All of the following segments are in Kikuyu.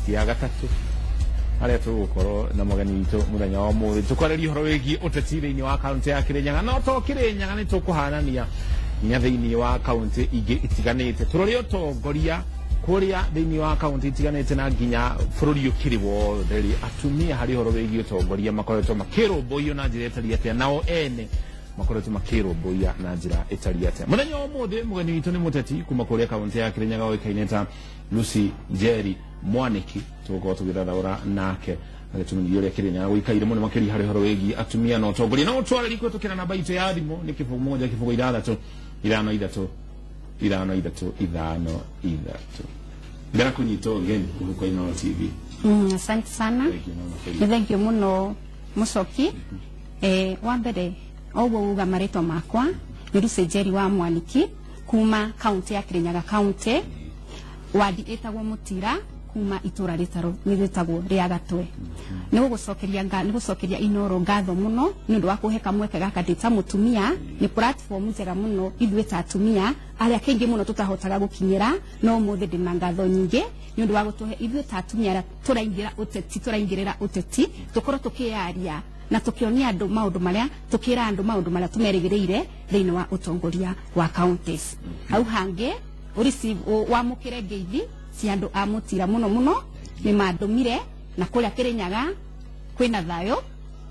Guest ya gatatu harĩa tũgũkorwo na mũgeni witũ mũthenya wa ũmũthĩ, tũkwarĩria ũhoro wĩgiĩ ũteti thĩinĩ wa kaũntĩ ya Kĩrĩnyaga. No to Kĩrĩnyaga, nĩ tũkũhanania nginya thĩinĩ wa kaũntĩ ingĩ itiganĩte, tũrore ũtongoria kũrĩa thĩinĩ wa kaũntĩ itiganĩte na nginya bũrũri ũkĩrĩ wothe rĩ, atumia harĩ ũhoro wĩgiĩ ũtongoria makoretwo makĩrũmbũiyo na njĩra ĩtariĩ atĩa, nao ene makoretwo makĩrũmbũiya na njĩra ĩtariĩ atĩa. Mũthenya wa ũmũthĩ mũgeni witũ nĩ mũteti kuma kũrĩa kaũntĩ ya Kĩrĩnyaga ũĩkaine ta Lucy Njeri Mwaniki. Tũgũkorwo tũgĩthathaũra nake agĩtũmenyithia ũrĩa Kĩrĩnyaga gũikaire mũno makĩria harĩ ũhoro wĩgiĩ atumia na ũtongoria. No ũtwarĩri kũhetũkĩra namba itũ ya thimũ nĩ 010 06 53 53 53. Ndĩra kũnyita ũgeni mũhuko Inooro TV. Asante sana. Thank you, no, makĩria. Nĩ thank you mũno, Mũcoki. Wa mbere oguo uga marĩtwa makwa nĩ Lucy Njeri wa Mwaniki kuma kaunti ya Kirinyaga, kaunti wadi ĩtagwo Mũtira, kuma itũra rĩtagwo rĩa Gatwe. Nĩ gũcokeria Inooro ngatho mũno nĩ ũndũ wa kũhe kamweke gaka ndĩ ta mũtumia. Nĩ platform njega mũno ithuĩ ta atumia arĩa kaingĩ mũno tũtahotaga gũkinyĩra, no ũmũthĩ ndĩna ngatho nyingĩ nĩ ũndũ wa gũtũhe ithuĩ ta atumia arĩa tũraingĩra ũteti, tũraingĩrĩra ũteti, tũkorwo tũkĩyaria na tũkĩonia andũ maũndũ marĩa, tũkĩra andũ maũndũ marĩa tũmerĩgĩrĩire thĩinĩ wa ũtongoria wa counties. Hau hangĩ wamũkĩre ngeithi cia andũ a Mũtira mũno mũno, nĩ mandũmire. Na kũrĩa Kĩrĩnyaga kwĩna thayũ,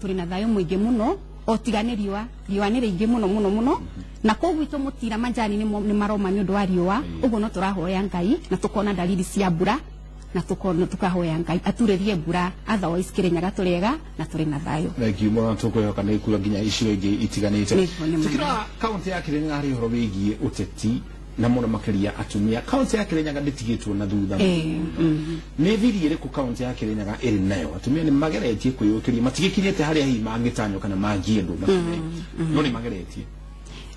tũrĩ na thayũ mũingĩ mũno, o tiga nĩ riũa. Riũa nĩ rĩingĩ mũno mũno mũno, na kũu gwitũ Mũtira manjani nĩ maroma nĩ ũndũ wa riũa. Ũguo no tũrahoya Ngai na tũkona dalili cia mbura na tukona tukahoya Ngai aturĩrie mbura. Otherwise Kĩrĩnyaga tũrĩega na tũrĩ na thayũ. Thank you mũno. Tũkwĩhoka nĩ kura nginya icigo ingĩ itiganĩte. Nĩguo, nĩ ma. Tukĩrora kaũntĩ ya Kĩrĩnyaga harĩ ũhoro wĩgiĩ ũteti na mũno makĩria atumia, kaũntĩ ya Kĩrĩnyaga ndĩtigĩtwo na thutha. Nĩ thiri ĩrĩkũ kaũntĩ ya Kĩrĩnyaga ĩrĩ nayo? Atumia nĩ mageretie kwĩyũkĩria, matigĩkinyĩte harĩa hihi mangĩtanywo kana mangĩendwo makinye, no nĩ mageretie.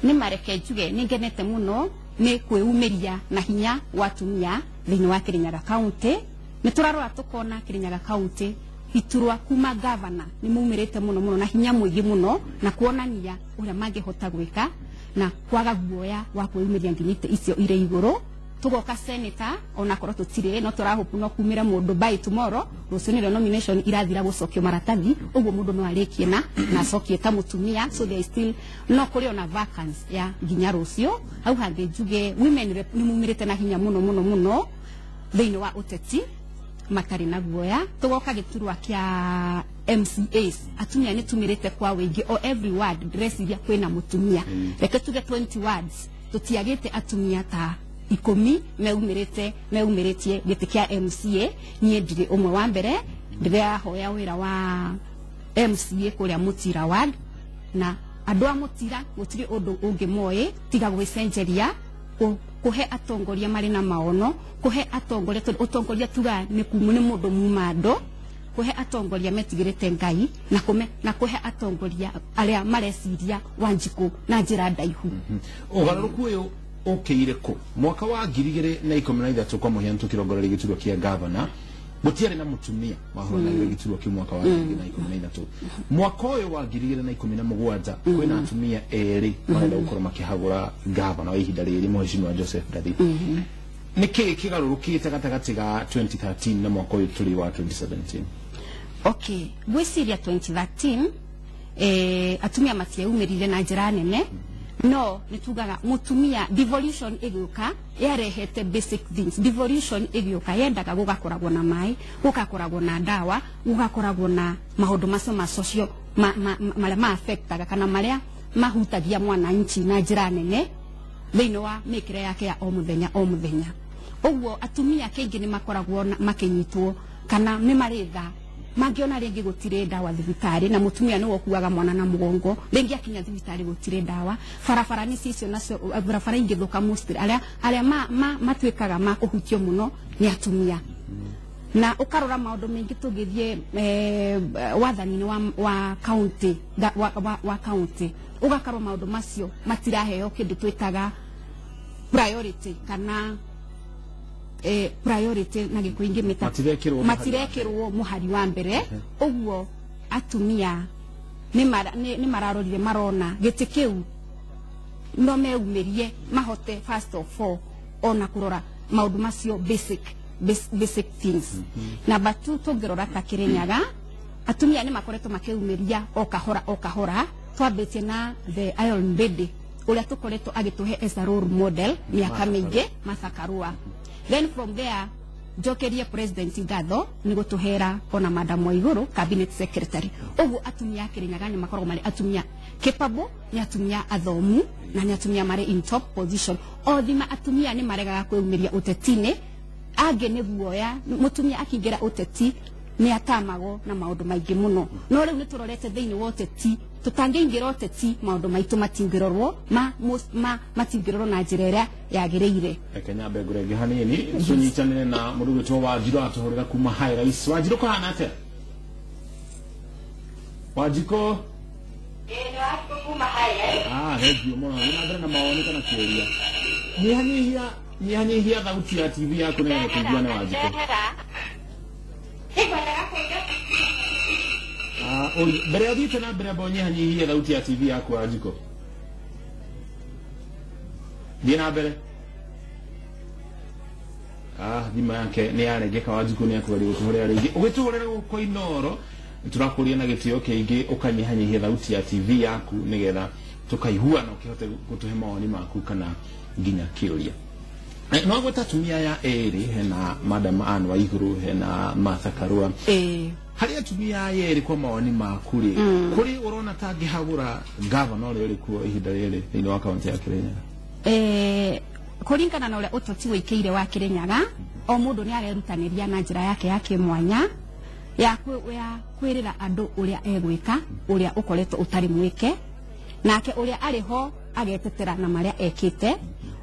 Nĩ mareke njuge nĩ ngenete mũno nĩ kwĩumĩria na hinya wa atumia thĩinĩ wa Kĩrĩnyaga kaunti. Nĩ tũrarora tũkona Kĩrĩnyaga kaunti iturwa kuma gavana nĩ maumĩrĩte mũno mũno na hinya mũingĩ mũno na kuonania ũrĩa mangĩhota gwĩka na kwaga guoya wa kwĩumĩria nginya itĩ icio irĩ igũrũ. Tugoka senator, onakorwo tutire, no tũrahope no kumĩre mũndũ by tomorrow. Rũciũ nĩrĩo nomination irathira gũcokio maratathi, ũguo mũndũ no arĩkie na acokie ta mũtumia. So there is still no kũrĩ ona vacancy ya nginya rũciũ. Hau hangĩ njuge women rep nĩ mumĩrĩte na hinya mũno mũno mũno thĩinĩ wa ũteti matarĩ na guoya. Tugoka gĩturwa kĩa MCAs, atumia nĩ tumĩrĩte kwa wĩingĩ. O every ward ndĩreciria kwĩna mũtumia. Reke tuge 20 wards tũtiagĩte atumia ta 10 meumĩrĩte, meumĩrĩtie gĩtĩ kĩa MCA. Niĩ ndirĩ ũmwe wa mbere, ndĩrahoya wĩra wa MCA kũrĩa Mũtira ward, na andũ a Mũtira gũtirĩ ũndũ ũngĩ moĩ tiga gwĩcenjeria, kũhe atongoria marĩ na maono, kũhe atongoria, tondũ ũtongoria tuga nĩ kumu nĩ mũndũ muma andũ, kũhe atongoria metigĩrĩte Ngai na kũme na kũhe atongoria arĩa mareciria Wanjikũ na njĩra ndaihu. Ũgarũrũku ũyũ ũkĩire kũ? Mwaka wa 2013, kwa mũhiano, tũkĩrongoreria gĩturwa kĩa gavana, gũtiarĩ na mũtumia wahũranagĩra gĩturwa kĩu mwaka wa 2013. Mwaka ũyũ wa 2017 kwĩna atumia erĩ marenda gũkorwo makĩhagũra gavana wa ihinda rĩrĩ, Mheshimiwa Joseph Ndathi. Nĩ kĩĩ kĩgarũrũkĩte gatagatĩ ga 2013 na mwaka ũyũ tũrĩ wa 2017? Okay, ngwĩciria 2013 atumia matiaumĩrire na njĩra nene, no nĩ tugaga mũtumia devolution ĩgĩũka yarehete basic things. Devolution ĩgĩũka yendaga gũgakoragwo na maĩ, gũgakoragwo na ndawa, gũgakoragwo na maũndũ macio ma social marĩa ma affectaga kana marĩa mahutagia mwananchi na njĩra nene thĩinĩ wa mĩkĩre yake ya o mũthenya o mũthenya. Ũguo atumia kaingĩ nĩ makoragwo makĩnyitwo kana nĩ marĩ tha mangĩona rĩngĩ gũtirĩ ndawa thibitarĩ, na mũtumia nĩwe ũkuaga mwana na mũgongo, rĩngĩ akinya thibitarĩ gũtirĩ ndawa, barabara nĩ cicio nacio, barabara ingĩthũka mostly arĩa matuĩkaga ma kũhutio mũno nĩ atumia. Na ũkarora maũndũ maingĩ tũngĩthiĩ wathani-inĩ wa county wa county, ũgakorwo maũndũ macio matiraheo kĩndũ twĩtaga priority kana priority na gĩkũyũ ingĩmĩta. Matirekĩrwo mũhari wa mbere. Matirekĩrwo mũhari wa mbere. Ũguo atumia nĩ mararorire marona gĩtĩ kĩu no meumĩrie mahote first of all ona kũrora maũndũ macio basic. basic things. Number 2, tũngĩrora ta Kirinyaga, atumia nĩ makoretwo makĩumĩria o kahora o kahora. Twambĩtie na the Iron Lady ũrĩa tũkoretwo agĩtũhe as a role model mĩaka mĩingĩ, Martha Karua. Then from there njokerie president ngatho nĩ gũtũhera ona Madam Waiguru cabinet secretary. Ũguo atumia a Kirinyaga nĩ makoragwo marĩ atumia capable, nĩ atumia athomu na nĩ atumia marĩ in top position. O thima atumia nĩ maregaga kwĩyumĩria ũteti-inĩ, angĩ nĩ guoya. Mũtumia akĩingĩra ũteti nĩ atamagwo na maũndũ maingĩ mũno, no rĩu nĩ tũrorete thĩinĩ wa ũteti, tũtangĩingĩra ũteti maũndũ maitũ matingĩrorwo matingĩrorwo na njĩra ĩrĩa yagĩrĩire. Reke nyambe ngũrenge hanini tũnyitanĩre na mũndũ wĩtwo Wanjirũ atũhũrĩra kuma High Rise. Wanjirũ, kũhana atĩa? Wanjikũ? Ah, thengiũ mũno. Thiĩ na mbere na mawoni kana kĩũria. Nyihanyihia thauti ya TV yaku nĩgetha tũiguane, Wanjikũ. Mbere ũthiĩte na mbere, amba ũnyihanyihie thauti ya TV yaku, Wanjikũ. Thiĩ na mbere. Thimũ yake nĩ yarengeka. Wanjikũ nĩ akũgeria gũtũhũrĩra rĩngĩ. Ũgĩtũhũrĩra gũkũ Inoro, tũrakũria na gĩtĩo kĩingĩ ũkanyihanyihia thauti ya TV yaku nĩgetha tũkaiguana ũkĩhote gũtũhe mawoni maku kana nginya kĩũria. No gwĩta atumia aya erĩ, hena Madam Anne Waiguru, hena Martha Karua. Harĩ atumia aya erĩ, kwa mawoni maku rĩ, kũrĩ ũrona ta angĩhagũra gavana ũrĩa ũrĩ kuo ihinda rĩrĩ thĩinĩ wa kaunti ya Kirinyaga? Kũringana na ũrĩa ũteti wĩkĩire wa Kirinyaga, o mũndũ nĩ arerutanĩria na njĩra yake ya kĩmwanya ya kwĩrĩra andũ ũrĩa egwĩka, ũrĩa ũkoretwo ũtarĩ mwĩke, nake ũrĩa arĩ ho agetetera na marĩa ekĩte.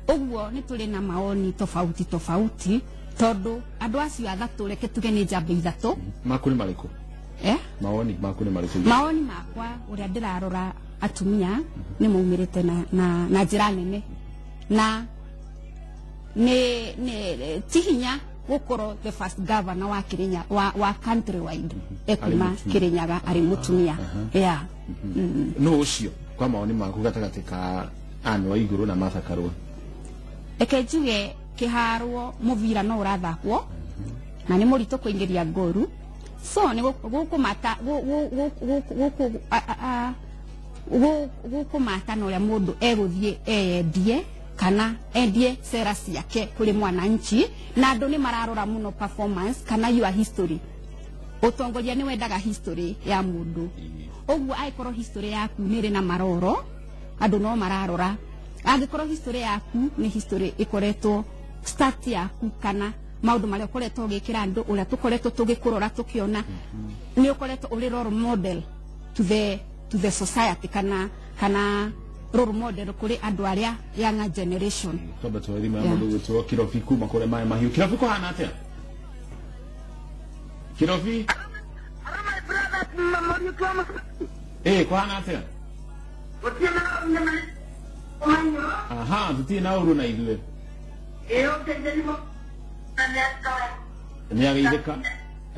Ũguo nĩ tũrĩ na maoni tofauti tofauti, tondũ andũ acio athatũ, reke tuge nĩ njamba ithatũ. Maku nĩ marĩkũ? Eh? Mawoni maku nĩ marĩkũ? Maoni makwa, ũrĩa ndĩrarora, atumia nĩ maumĩrĩte na njĩra nene, na nĩ ti hinya gũkorwo the first governor wa Kirinya wa country wide ekuma Arĩ mũtumia. Kirinyaga arĩ mũtumia, yeah. No ũcio kwa mawoni maku gatagatĩ ka Anne Waiguru na Martha Karua? Reke njuge kĩharwo mũbira no ũrathakwo na nĩ mũritũ kũingĩria ngoru, so nĩ gũkũmata gũkũ gũkũmata na ũrĩa mũndũ egũthiĩ eyendie kana endie sera ciake kũrĩ mwananchi, na andũ nĩ mararora mũno performance kana your history. Ũtongoria nĩ wendaga history ya mũndũ. Ũguo angĩkorwo history yaku nĩ ĩrĩ na maroro, andũ no mararora. Angĩkorwo history yaku nĩ history ĩkoretwo start yaku kana maũndũ marĩa ũkoretwo ũgĩkĩra andũ, ũrĩa tũkoretwo tũgĩkũrora tũkĩona nĩ ũkoretwo ũrĩ role model to the society kana role model kũrĩ andũ arĩa younger generation. Twambe tuoe thimũ ya mũndũ gwĩtwo Kirobi kuma kũrĩa Maĩ Mahiũ. Kirobi, kũhana atĩa, Kirobi? Kũhana atĩa? Aha, tũtirĩ na ũru na ithuĩ. Nĩ ageithĩka,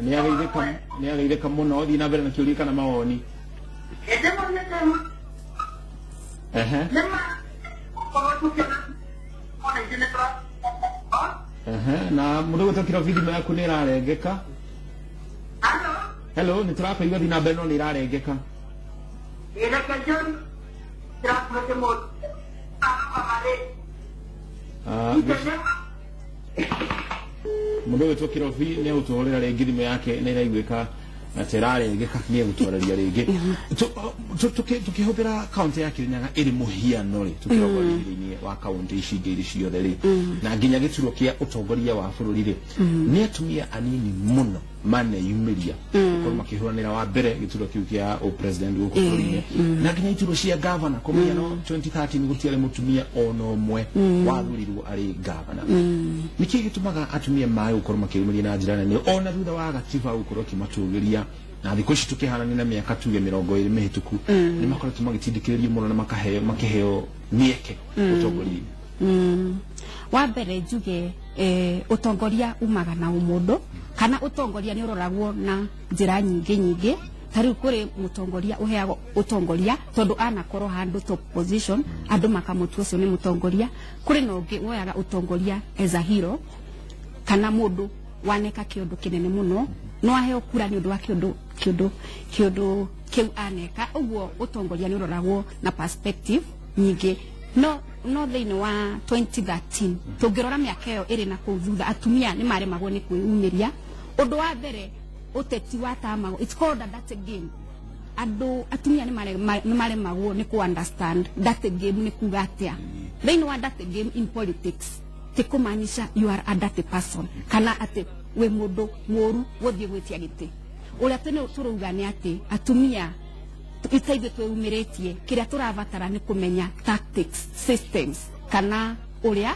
nĩ ageithĩka, nĩ ageithĩka mũno. Thiĩ na mbere na kĩũria kana mawoni. Ehe ehe, na mũndũ gwĩtwo Kirobi, thimũ yaku nĩ ĩrarengeka. Hello, nĩ tũrakũigua, thiĩ na mbere, no nĩ ĩrarengeka. Mũndũ wĩtwo Kirobi nĩ egũtũhũrĩra rĩngĩ, thimũ yake nĩ ĩraiguĩka atĩ ĩrarengeka, nĩ egũtwarĩria rĩngĩ. Tũkĩhũthĩra kaunti ya Kirinyaga ĩrĩ mũhiano rĩ, tũkĩrongoria thĩinĩ wa kaunti ici ingĩ irĩ ciothe rĩ, na nginya gĩturwa kĩa ũtongoria wa bũrũri rĩ, nĩ atumia anini mũno maneyumĩria gũkorwo makĩhũranĩra wa mbere gĩturwa kĩu kĩa president gũkũ bũrũri-inĩ na nginya iturwa cia gavana. Kwa mũhiano, 2013 gũtiarĩ mũtumia ona ũmwe wathurirwo arĩ gavana. Nĩkĩ gĩtũmaga atumia mage gũkorwo makĩyumĩria na njĩra nene ona thutha wa gatiba gũkorwo ĩkĩmatũgĩria, na thikũ ici tũkĩhanania na mĩaka tuge 20 mĩhĩtũku, nĩ makoretwo magĩtindĩkĩrĩrio mũno na makaheo makĩheo mĩeke ũtongoria-inĩ? Wa mbere njuge ũtongoria umaga na ũmũndũ, kana ũtongoria nĩ ũroragwo na njĩra nyingĩ nyingĩ. Ta rĩu kũrĩ mũtongoria ũheagwo ũtongoria tondũ anakorwo handũ top position, andũ makamũtua ũcio nĩ mũtongoria. Kũrĩ na ũngĩ woyaga ũtongoria as a hero kana mũndũ waneka kiundu kinene muno no aheo kura ni undu wa kiundu kiundu kiundu kiu aneka uguo utongoria ni uroragwo na perspective nyingi no no thiini wa 2013 tungirora miaka iyo iri na kuu thutha atumia ni maremagwo ni kwiyumiria undu wa mbere uteti wa tamago, it's called a dirty game. Andu atumia ni maremagwo ni ku understand dirty game ni kuga atia. Thiini wa dirty game in politics ti kumaanisha you are a dirty person kana ati we mundu muru guthie gwitia giti. Uria tene turuga ni ati atumia itaithie twiyumiritie kiria turabatara ni kumenya tactics, systems kana uria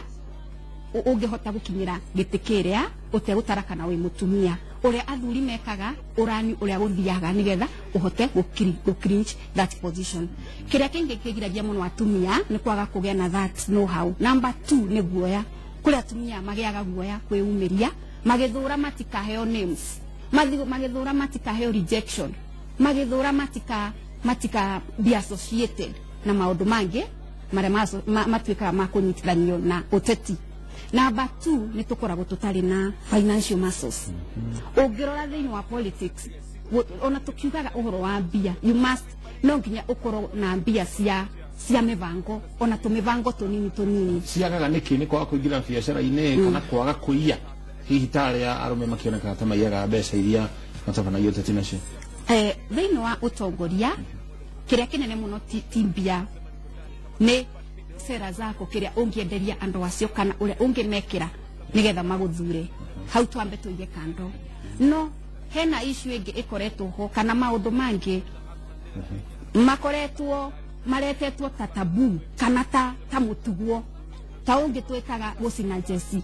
ungihota gukinyira giti kiria utegutara kana wi mutumia uria athuri mekaga urani uria guthiaga nigetha uhote gu clinch that position. Kiria kingi kigiragia muno atumia ni kwaga kugia na that know how. Number 2 ni guoya. Kuri atumia magiaga guoya kwiyumiria magithura matikaheo names, magithura matikaheo rejection, magithura matika be associated na maundu mangi maria matuikaga ma kunyitithanio na uteti. Number 2 ni tukoragwo tutari na financial muscles. Ungirora thiini wa politics ona tukiugaga uhoro wa mbia, you must no nginya ukorwo na mbia cia mibango ona tumibango tunini tunini. Ciagaga niki ni kwaga kuingira biacara-ini kana kwaga kuiya hihi taria arume makionekaga ta maiyaga mbeca iria matabanagia uteti nacio? Thiini wa utongoria kiria kinene muno ti mbia ni sera zako kiria ungienderia andu acio kana uria ungimekira nigetha maguthure. Hau twambe tuige kando no hena issue ingi ikoretwo ho kana maundu mangi makoretwo maretetwo ta tabu kana ta mutugo ta ungi twikaga gucina njeci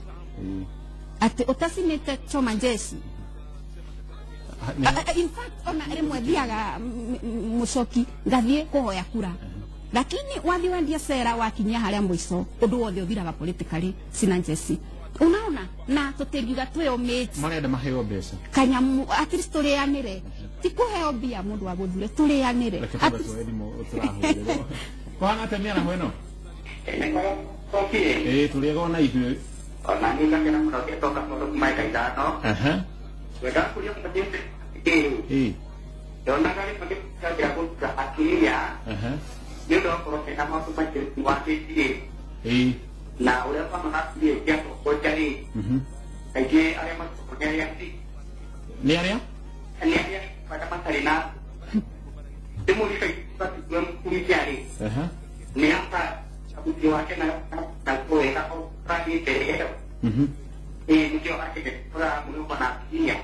ati utacinite choma njeci. In fact ona rimwe thiaga mucoki ngathie kuhoya kura lakini wathi wendia sera wakinyia haria mwico undu wothe uthiraga politically cina njeci. Unaona na tutingiuga twio mates marenda maheo mbeca kanyamu at least turianire ti kuheo mbia mundu wa guthure turianire. Kwana atemia na hweno eh turiaga na ithuĩ ona ni ngakena muno ngetoka mundu kuma eka ithano. Wega kuria mbatete eh ndonaga ri makĩra gũtura atumia nĩ ũndũ wa gũkorwo mena maũndũ maingĩ watĩtie na ũrĩa twamona atumia aingĩ atongoria rĩ kaingĩ arĩa matongoria nĩ arĩa nĩ arĩa arĩa matarĩ na ndĩmũrie kaingĩ mũtumia rĩ nĩ ata ũthii wake na wega ũrathiĩ mbere ĩyo nĩkĩo akĩgĩkora mũno na atumia.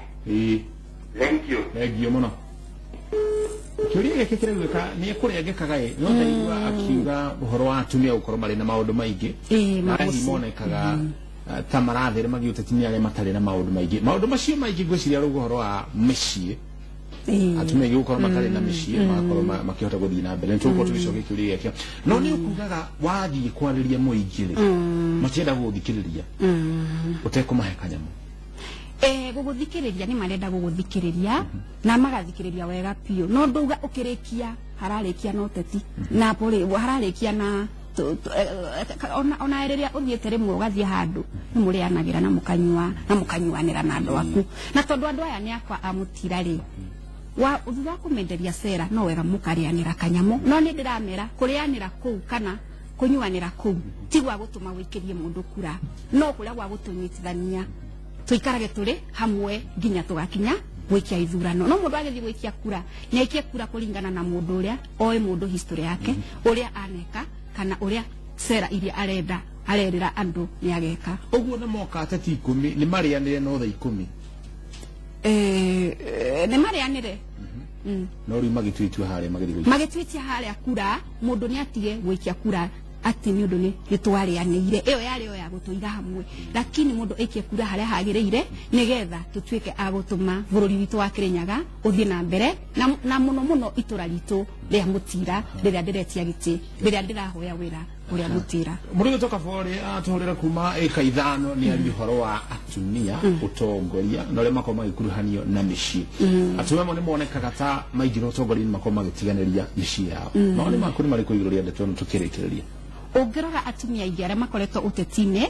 Thank you. Thank you muno. Kiuria gĩkĩ kĩraiguĩka nĩ kũrĩa ngĩkaga ĩ no ndaigua akiuga ũhoro wa atumia gũkorwo marĩ na maũndũ maingĩ na hihi monekaga ta maratheremagia ũteti nĩ arĩa matarĩ na maũndũ maingĩ. Maũndũ macio maingĩ ngwĩciria rĩu ũhoro wa mĩciĩ atumia aingĩ gũkorwo matarĩ na mĩciĩ magakorwo makĩhota gũthiĩ na mbere. Nĩ tũgũkorwo tũgĩcokia kĩũria gĩkĩ no nĩ ũkugaga wathiĩ kwarĩria mũingĩ rĩ matienda gũgũthikĩrĩria ũtekũmahe kanyamũ. Guguthikiriria ni marenda guguthikiriria na magathikiriria wega piu no nduga ukirikia hararikia no teti na pole hararikia na ona riria uthiete rimwe ugathie handu ni murianagira na mukanyua na mukanyuanira na andu aku na tondu andu aya ni akwa amutira ri wa thutha wa kumenderia sera no wega mukarianira kanyamu no ni ndiramera kurianira kuu kana kunyuanira kuu ti gwa gutuma wikirie mundu kura no kuria gwa gutunyitithania tuikarage turi hamwe nginya tugakinya gwikia ithurano no mundu agithie gwikia kura ni aikie kura kuringana na mundu uria oe mundu history yake uria aneka kana uria sera iria arenda arerera andu ni ageka uguo na moka ateti 10 ni marianire no thaa 10 ni marianire no riu magituitua haria magithie magituitia haria kura mundu ni atige gwikia kura ati ni undu ni twarianiire iyo yari yo ya gutuiga hamwe lakini mundu aikie kura haria hagiriire nigetha tutuike a gutuma bururi witu wa Kirinyaga uthie na mbere na muno muno itura ritu ria Mutira riria ndiretia giti riria ndirahoya wira uria Mutira Mũrũgĩ toka bori atuhurira kuma eka ithano ni ari uhoro wa atumia utongoria na uria makorwo magĩkuruhanio na mĩciĩ atumia amwe nĩ monekaga ta maingĩra ũtongoria-inĩ makorwo magĩtiganĩria mĩciĩ yao mawoni maku nĩ marĩkũ igũrũ rĩa ndeto ĩno tũkĩrĩkĩrĩria Ũngĩrora atumia aingĩ arĩa makoretwo ũteti-inĩ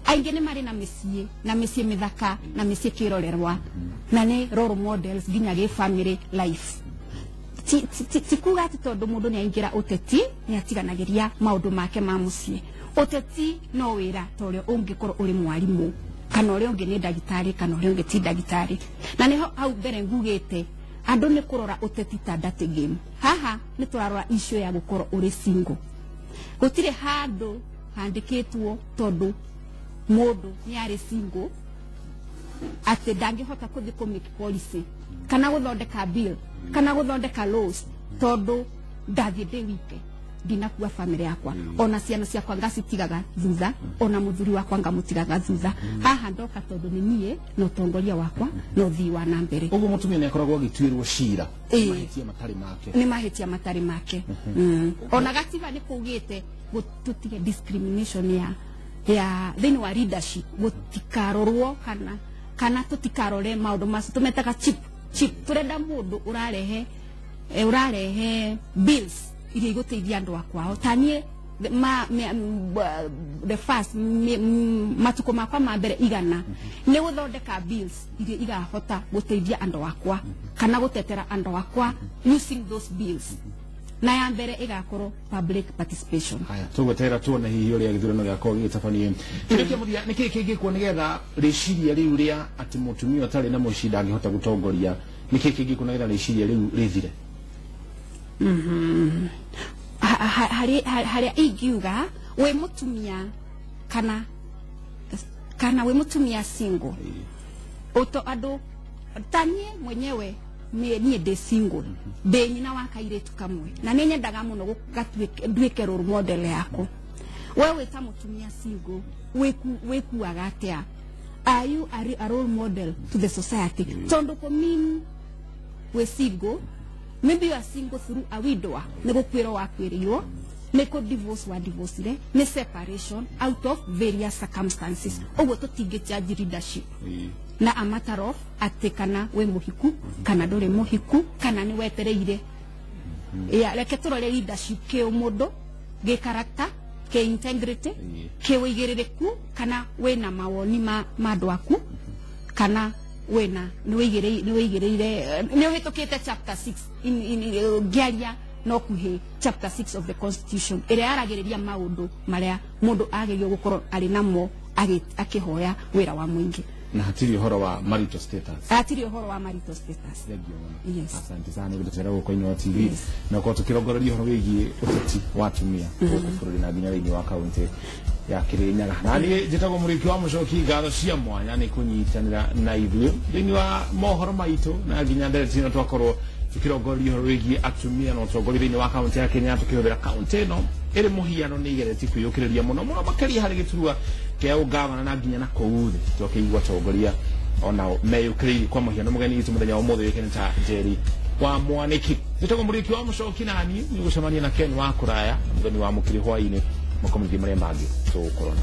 Aingĩ nĩ marĩ na mĩciĩ, na mĩciĩ mĩthaka, na mĩciĩ kĩrorerwa, na nĩ role models nginya gĩ family life. Ti kuga atĩ tondũ mũndũ nĩ aingĩra ũteti nĩ atiganagĩria maũndũ make ma mũciĩ. Ũteti no wĩra ta ũrĩa ũngĩkorwo ũrĩ mwarimũ, kana ũrĩa ũngĩ nĩ ndagĩtarĩ, kana ũrĩa ũngĩ ti ndagĩtarĩ. Na nĩho hau mbere ngugĩte andũ nĩ kũrora ũteti ta dirty game. Haha nĩ tũrarora issue ya gũkorwo ũrĩ single. Gũtirĩ handũ handĩkĩtwo tondũ mũndũ nĩ arĩ single atĩ ndangĩhota kũthiĩ kũ make policy, kana gũthondeka bill, kana gũthondeka laws, tondũ ndathiĩ ndĩ wike, ndinakua family yakwa, ona ciana ciakwa ngacitigaga thutha, ona mũthuri wakwa ngamũtigaga thutha. Haha ndoka tondũ nĩ niĩ na ũtongoria wakwa na ũthii wa na mbere. Ũguo mũtumia nĩ akoragwo agĩtuĩrwo cira mahĩtia matarĩ make. Nĩ mahĩtia matarĩ make. Ona gatiba nĩ kũugĩte tũtige discrimination ya thĩinĩ wa leadership, gũtikarorwo kana tũtikarore maũndũ macio tũmetaga chip. Tũrenda mũndũ ũrarehe bills iria igũteithia andũ akwao. Ta niĩ the first matukũ makwa ma mbere 100 nĩ gũthondeka bills iria igahota gũteithia andũ akwa, kana gũtetera andũ akwa using those bills. Na ya mbere ĩgakorwo public participation. Haya, tũgweterera tuone hihi ũrĩa gĩthurano gĩakorwo gĩgĩtabanio. Kĩndũ kĩa mũthia nĩ kĩĩ kĩngĩkwo nĩgetha rĩciria rĩu rĩa atĩ mũtumia ũtarĩ na mũciĩ ndangĩhota gũtongoria, nĩ kĩĩ kĩngĩkwo nĩgetha rĩciria rĩu rĩthire? Harĩa ingiuga wĩ mũtumia kana wĩ mũtumia single, ũto andũ ta niĩ mwenyewe niĩ ndĩ single, ndĩ nyina wa kairĩtu kamwe, na nĩ nyendaga mũno nduĩke role model yako. We wĩ ta mũtumia single, wĩkuaga atĩa? Are you a role model to the society? Tondũ kũ mean wĩ single, maybe you are single through a widower, nĩ gũkuĩrwo wakuĩrĩirwo, nĩ kũ divorce wa divorcire, nĩ separation out of various circumstances. Ũguo tũtingĩ judge leadership na a matter of atĩ kana wĩ mũhiku kana ndũrĩ mũhiku, kana nĩ wetereire. Ya, reke tũrore leadership kĩ ũmũndũ, gĩ character, kĩ integrity, kĩ ũigĩrĩrĩku, kana wĩna mawoni ma andũ aku, kana wĩna nĩ wĩigĩrĩire, nĩ ũhĩtũkĩte chapter 6 ngĩaria no kuhĩ chapter 6 of the constitution ĩrĩa yaragĩrĩria maũndũ marĩa mũndũ agĩrĩirwo gũkorwo arĩ namo akĩhoya wĩra wa mũingĩ. Na hatirĩ ũhoro wa marital status. Hatirĩ ũhoro wa marital status. Yes. Asante sana nĩ gũtũtwara gũkũ Inua TV na gũkorwo tũkĩrongoreria ũhoro wĩgiĩ ũteti wa atumia gũkũ bũrũri na nginya thĩinĩ wa kaũntĩ ya Kirinyaga. Na niĩ njĩtagwo Mũrĩki wa Mũcoki, ngatho cia mwanya nĩ kũnyitanĩra na ithuĩ thĩinĩ wa mohoro maitũ na nginya ndereti ĩno twakorwo tũkĩrongoreria ũhoro wĩgiĩ atumia na ũtongoria thĩinĩ wa kaũntĩ ya Kenya, tũkĩhũthĩra kaũntĩ ĩno ĩrĩ mũhiano nĩ igeretie kwĩyũkĩrĩria mũno mũno makĩria harĩ gĩturwa kĩa ũgavana na nginya na kũu thĩ twakĩigua atongoria onao meyũkĩrĩirie. Kwa mũhiano mũgeni witũ mũthenya wa ũmũthĩ wĩkene ta Njeri wa Mwaniki. Njĩtagwo Mũrĩki wa Mũcoki, na niĩ nĩ gũcemania na Ken wa Kũraya na mũthoni wa Mũkiri hwaĩ-inĩ makomithio marĩa mangĩ tũgũkorwo namo.